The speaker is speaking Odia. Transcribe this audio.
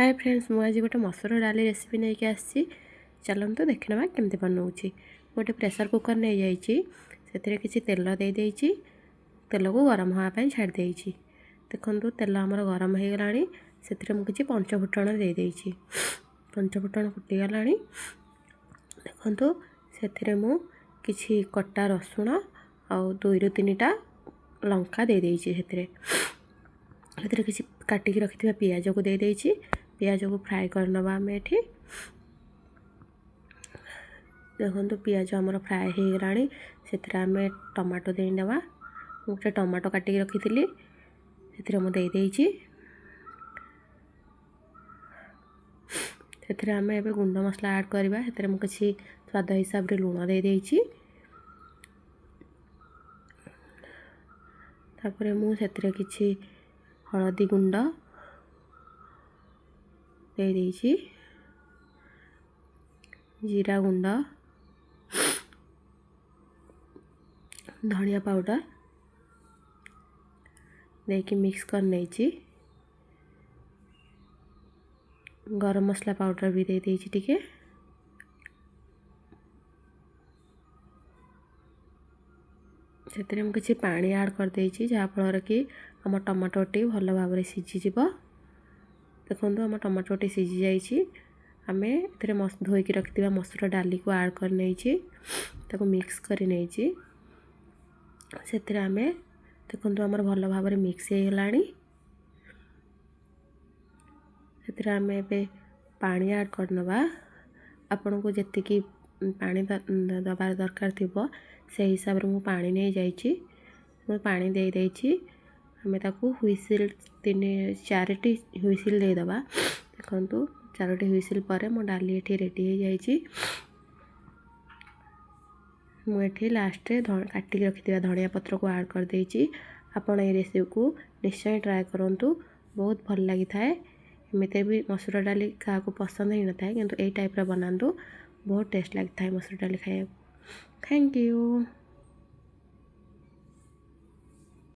ହାଏ ଫ୍ରେଣ୍ଡସ୍, ମୁଁ ଆଜି ଗୋଟେ ମସୁର ଡାଲି ରେସିପି ନେଇକି ଆସିଛି। ଚାଲନ୍ତୁ ଦେଖିନେବା କେମିତି ବନାଉଛି। ଗୋଟେ ପ୍ରେସର୍ କୁକର୍ ନେଇଯାଇଛି, ସେଥିରେ କିଛି ତେଲ ଦେଇଦେଇଛି। ତେଲକୁ ଗରମ ହେବା ପାଇଁ ଛାଡ଼ି ଦେଇଛି। ଦେଖନ୍ତୁ, ତେଲ ଆମର ଗରମ ହେଇଗଲାଣି। ସେଥିରେ ମୁଁ କିଛି ପଞ୍ଚଫୁଟଣ ଦେଇଦେଇଛି। ପଞ୍ଚଫୁଟଣ ଫୁଟିଗଲାଣି। ଦେଖନ୍ତୁ, ସେଥିରେ ମୁଁ କିଛି କଟା ରସୁଣ ଆଉ 2ରୁ 3ଟା ଲଙ୍କା ଦେଇଦେଇଛି। ସେଥିରେ ସେଥିରେ କିଛି କାଟିକି ରଖିଥିବା ପିଆଜକୁ ଦେଇଦେଇଛି। ପିଆଜକୁ ଫ୍ରାଏ କରିନେବା ଆମେ ଏଠି। ଦେଖନ୍ତୁ, ପିଆଜ ଆମର ଫ୍ରାଏ ହେଇଗଲାଣି। ସେଥିରେ ଆମେ ଟମାଟୋ ଦେଇନେବା। ମୁଁ ଗୋଟେ ଟମାଟୋ କାଟିକି ରଖିଥିଲି, ସେଥିରେ ମୁଁ ଦେଇଦେଇଛି। ସେଥିରେ ଆମେ ଏବେ ଗୁଣ୍ଡ ମସଲା ଆଡ଼୍ କରିବା। ସେଥିରେ ମୁଁ କିଛି ସ୍ୱାଦ ହିସାବରେ ଲୁଣ ଦେଇଦେଇଛି। ତାପରେ ମୁଁ ସେଥିରେ କିଛି ହଳଦୀ ଗୁଣ୍ଡ ଦେଇଦେଇଛି, ଜିରା ଗୁଣ୍ଡ, ଧନିଆ ପାଉଡ଼ର ଦେଇକି ମିକ୍ସ କରିନେଇଛି। ଗରମ ମସଲା ପାଉଡ଼ର ବି ଦେଇଦେଇଛି ଟିକେ। ସେଥିରେ ମୁଁ କିଛି ପାଣି ଆଡ଼୍ କରିଦେଇଛି, ଯାହାଫଳରେ କି ଆମ ଟମାଟୋଟି ଭଲ ଭାବରେ ସିଝିଯିବ। ଦେଖନ୍ତୁ, ଆମ ଟମାଟୋଟି ସିଝି ଯାଇଛି। ଆମେ ଏଥିରେ ଧୋଇକି ରଖିଥିବା ମସୁର ଡାଲିକୁ ଆଡ଼୍ କରିନେଇଛି, ତାକୁ ମିକ୍ସ କରି ନେଇଛି। ସେଥିରେ ଆମେ ଦେଖନ୍ତୁ, ଆମର ଭଲ ଭାବରେ ମିକ୍ସ ହେଇଗଲାଣି। ସେଥିରେ ଆମେ ଏବେ ପାଣି ଆଡ଼୍ କରିନେବା। ଆପଣଙ୍କୁ ଯେତିକି ପାଣି ଦେବାର ଦରକାର ଥିବ, ସେଇ ହିସାବରେ ମୁଁ ପାଣି ନେଇଯାଇଛି। ମୁଁ ପାଣି ଦେଇଦେଇଛି। ଆମେ ତାକୁ ହୁଇସିଲ୍ 3 4ଟି ହୁଇସିଲ୍ ଦେଇଦେବା। ଦେଖନ୍ତୁ, 4ଟି ହୁଇସିଲ୍ ପରେ ମୋ ଡାଲି ଏଠି ରେଡ଼ି ହେଇଯାଇଛି। ମୁଁ ଏଠି ଲାଷ୍ଟରେ କାଟିକି ରଖିଥିବା ଧନିଆ ପତ୍ରକୁ ଆଡ଼୍ କରିଦେଇଛି। ଆପଣ ଏଇ ରେସିପିକୁ ନିଶ୍ଚୟ ଟ୍ରାଏ କରନ୍ତୁ, ବହୁତ ଭଲ ଲାଗିଥାଏ। ଏମିତି ବି ମସୁର ଡାଲି କାହାକୁ ପସନ୍ଦ ହେଇନଥାଏ, କିନ୍ତୁ ଏଇ ଟାଇପ୍ର ବନାନ୍ତୁ, ବହୁତ ଟେଷ୍ଟ ଲାଗିଥାଏ ମସୁର ଡାଲି ଖାଇବାକୁ। Thank you.